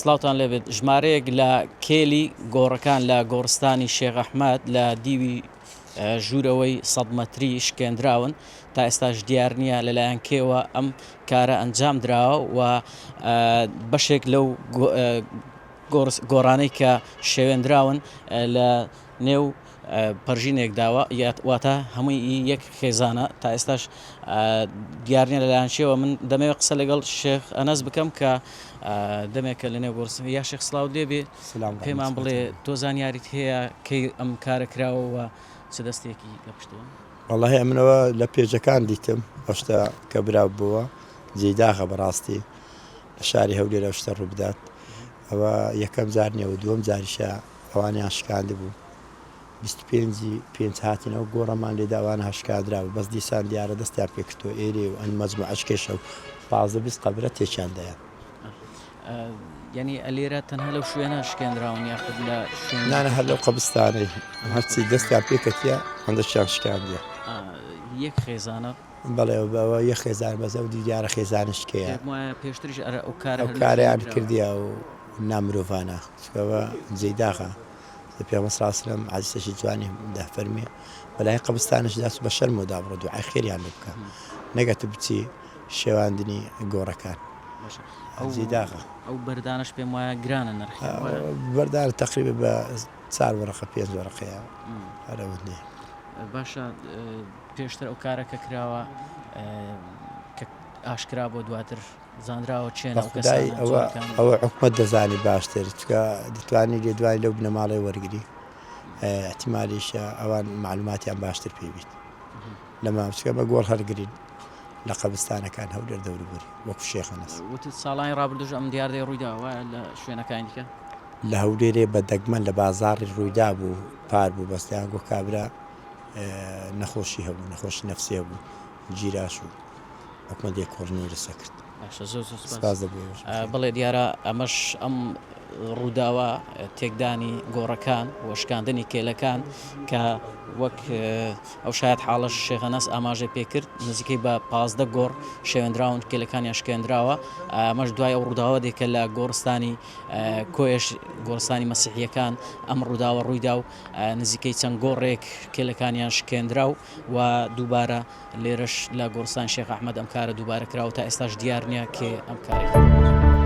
سڵاوتان لێبێت ژمارەیەک لە کێلی گۆڕەکان لە گۆڕستانی شێخ ئەحمەد لە دیوی ژوورەوەی سەد مەتری شکێندراون تا ئێستاش دیار نییە لەلایەن کێوە ئەم کارە ئەنجام دراوە و بەشێک لەو گۆڕانەی کە شێوێندراون لە نێو پەرژینێک داوە واتە هەمووی یەک خێزانە تا ئێستاش دیار نیە لەلایەن چیەوە من دەمەوێت قسە لەگەڵ شێخ ئەنەس بکەم کە دەمێکە لە نێو گۆڕستان یا شێخ سڵاو لێبێ پێمان بڵێ تۆ زانیاریت هەیە کەی ئەم کارە کراوە چ دەستێکی لە پشتەوە؟ وەڵاهی ئەمنەوە لە پێجەکان دیتم ئەو شتە کە براو بووە جێی داخە بەڕاستی لە شاری هەولێر ئەو شتە ڕووبدات ئەوە یەکەم جار نییە و دووەم جاریشە ئەوانیان شکاندبوو 25 پێنج هاتینەوە گۆڕەمان لێدا ئەوانە هەشکادرابوو بەس دیسان دیارە دەستیان پێکردووە ئێرێ و ئەن مەجموعەش کێشە و 15 20 قەبرە تێکیان دایان. یعنی ئەلێرە تەنها لەو شوێنە شکێنراون یاخود لە شوێن نانە هەر لەو قەبستانەی هەرچی دەستیان پێکەتیە هەندەشیان شکاندیە یەک خێزانە بەڵێ ئەوە یەک خێزان بەس ئەو دیارە خێزانش کێیە پێم وایە پێشتریش ئەرە ئەو کارە ئەو کارەیان کردیە و نامرۆڤانە چونکە ئەوە جێی داخە لە پێغەمبەر صلی اللە علیه وسلم حەدیسێکی جوانی دەفەرمێ بەلای قەبرستانیشدا بە شەرمەوە دابڕۆ دوعای خێریان لێ بکە نەک ئەتوو بچی شێواندنی گۆڕەکان ئەو جێی داخە ئەو بەردانەش پێم وایە گرانە نرخیان وایە؟ بەردانە تەقریبا بە چار وەرەقە پێنج وەرەقەیە هەر ئەوەندەیە. باشە پێشتر ئەو کارە کە کراوە کە ئاشکرا بۆ دواتر زانراوە چێن ئەو بەخودای کەسانە ئەوە جۆرەکان ئەوە حکومەت دەزانی باشتر چونکە دەتوانی لێدوانی لەو بنەماڵەی وەرگری ئیحتیمالیشە ئەوان مەعلوماتیان باشتر پێ بیت لەمە چونکە بە گۆڕ هەرگرین لە قەبرستانەکان هەولێر دەوروبەری وەکو شێخ ئەنەس. وتت ساڵانی ڕابردووش ئەم دیاردەیە ڕوویداوە وایە لە شوێنەکانی دیکە؟ لە هەولێرێ بە دەگمەن لە بازاڕی ڕوویدابوو پار بوو بەس دەیان گۆ کابرا نەخۆشی هەبوو نەخۆشی نەفسی هەبوو گیراش و حکومەت لێکۆڵینەوەی لەسەر کرد. باشە زۆر زۆر سپاس. سپاس دەبوو ئێوەش بەخێر. بەڵێ دیارە ئەمەش ئەم ڕووداوە تێکدانی گۆڕەکان و شکاندنی کێلەکان کە وەک ئەو شایەت حاڵەش شێخ ئەنەس ئاماژەی پێکرد نزیکەی بە 15 گۆڕ شێوێندراون کێلەکانیان شکێنراوە ئەمەش دوای ئەو ڕووداوە دێ کە لە گۆڕستانی کۆیەش گۆڕستانی مەسیحیەکان ئەم ڕووداوە ڕوویدا و نزیکەی چەند گۆڕێک کێلەکانیان شکێنرا و و دووبارە لێرەش لە گۆڕستانی شێخ ئەحمەد ئەم کارە دووبارە کراوە تا ئێستاش دیار نییە کێ ئەم کارەی کردووە.